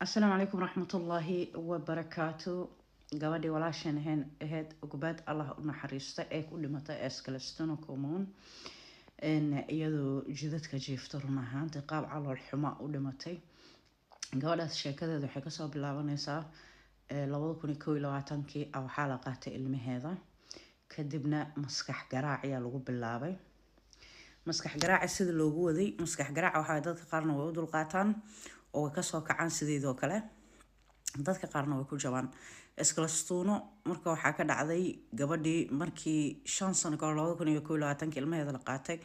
Asalaamu calaykum waraxmatullaahi wabarakaatu. Gabadhii walaasheen ahayn ahayd Ugbaad, Allah u naxariista, ee ku dhimatay Eskilstuna kommun, iyadoo jidadka jiifta, run ahaantii qaab calool xuma u dhimatay. Gabadhaas sheekadeeda waxay kasoo bilaabaneysaa 2021-kii. Waxaa la qaatay ilmaheeda, kadibna maskax garaac ayaa lagu bilaabay. Maskax garaaca sida loogu waday, maskax garaaca waxaa dadka qaarna way u dulqaataan oo way kasoo kacaan sideedoo kale, dadka qaarna way ku jabaan. Eskilstuna marka waxaa ka dhacday gabadhii markii 5 sano kahor, 2021-kii, ilmaheeda la qaatay,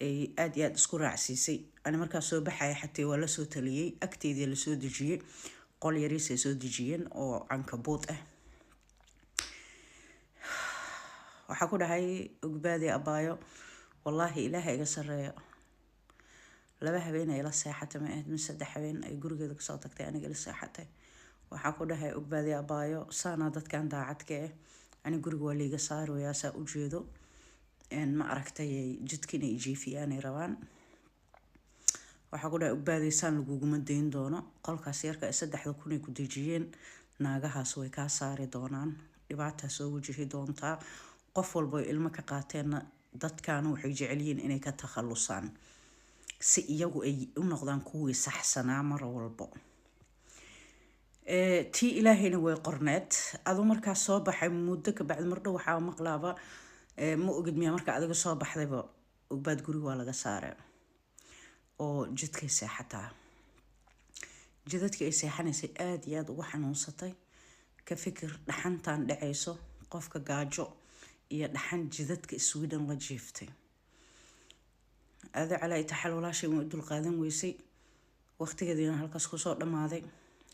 ay aada iyo aada isku raacsiisay. Ani markaa soo baxaya xatee waa lasoo taliyey, agteedii lasoo dejiyey, qol yariisay soo dejiyeen oo cankabuud ah. Waxaa ku dhahay, "Ogbaadi abaayo, wallaahi Ilaaha iga sareeyo, 2 habeen ay la seexatay, ma ahayd mid 3 habeen ay gurigeeda kasoo tagtay, aniga ila seexatay." Waxaa ku dhahay, "Ogbaadi abaayo, saanaa dadkan daacadka ah, ani guriga waa liiga saarayaa, saa ujeedo, ma aragtay, jidka inay jiifiyaanay rabaan." Waxaa ku dhahay, "Ogbaadi, saan laguguma dayn doono. Qolkaas yarka ee 3000 ay ku dejiyeen, naagahaas way kaa saari doonaan, dhibaataa soo wajihi doontaa. Qof walba oo ilmo ka qaateenna dadkaana waxay jecelyihiin inay ka takhalusaan si iyagu ay u noqdaan kuwii saxsanaa mar walbo." Tii Ilaahayna way qorneed. Adu markaa soo baxay muddo kabacdi, mardhow waxaa maqlaaba, ma ogid miya, marka adiga soo baxdayba Ogbaad guriga waa laga saaray oo jidkay seexataa. Jidadkii ay seexanaysay aada iyo aada ugu xanuunsatay. Ka fikir dhaxantan dhacayso, qofka gaajo iyo dhaxan jidadka Sweden la jiiftay. Aada calaa itaxal, walaashay way u dulqaadan weysay, waqtigeediina halkaas kusoo dhammaaday.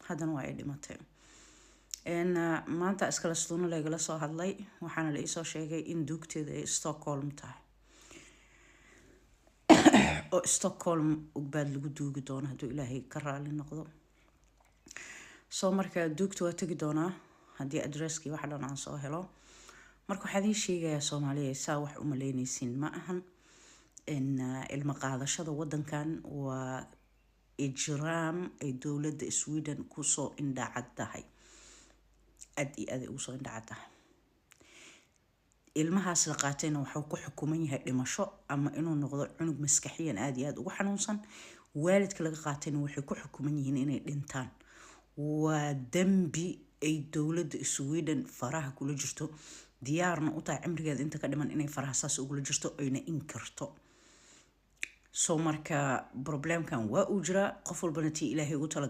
Haddana waa ay dhimatay. Maanta Eskilstuna lagala soo hadlay, waxaana la iisoo sheegay in duugteeda ay Stockholm tahay oo Stockholm Ugbaad lagu duugi doono, hadduu Ilaahay ka raali noqdo. Soo marka duugta waa tegi doonaa haddii adresskii wax dhan aan soo helo. Marka waxaa idiin sheegayaa, Soomaaliya, saa wax umaleyneysiin ma ahan. Ilmo qaadashada wadankan waa ijraam ay dowladda Sweden kusoo indhacad tahay, aad iyo aad ay ugu soo indhacad tahay. Ilmahaas la qaatayna wuxuu ku xukuman yahay dhimasho ama inuu noqdo cunug maskaxiyan aada iyo aada ugu xanuunsan. Waalidka laga qaatayna waxay ku xukuman yihiin inay dhintaan. Waa dembi ay dowladda Sweden faraha kula jirto, diyaarna u tahay cimrigeeda inta ka dhiman inay faraha saas ugula jirto oyna inkirto. So marka problemkan waa uu jiraa, qof walbana tii Ilaahay ugu talagalay.